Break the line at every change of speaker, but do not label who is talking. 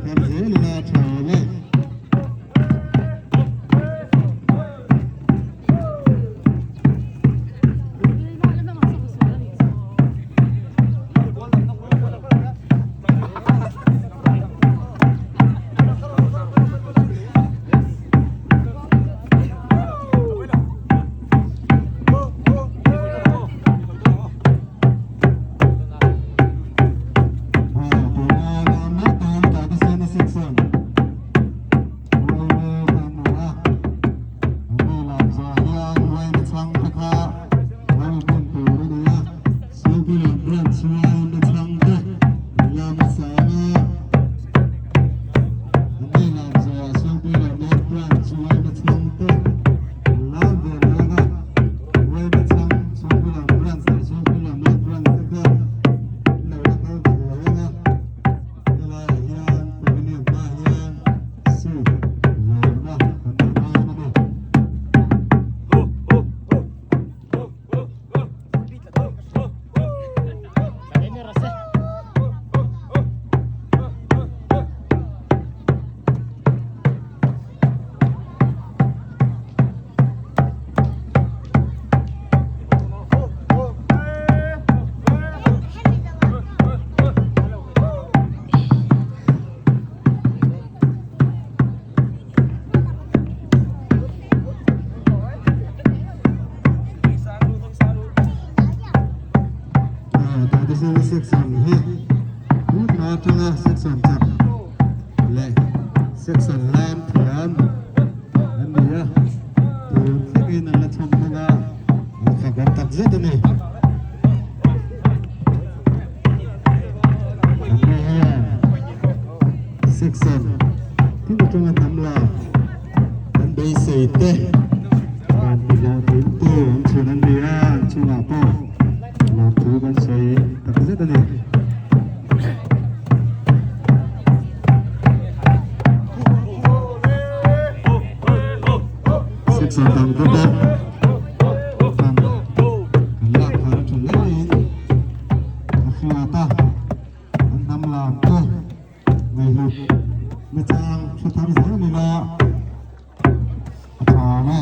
thar zel ila tha awm e. Section lam thiam an ni a, tun thlengin an la chhawm bawk a, an khak awm tak zet a ni. An ni hian section tin atanga hnam la an beisei te rawn ti hlawhtling tu an chhun an ni a, an chungah pawh lawmthu kan sawi tak zet a ni. Section dang te pawh kan kan lak thar a tha hle in a hriat a, an hnam lam te ngaihhlut nachang hre thar zel ila a tha awm e.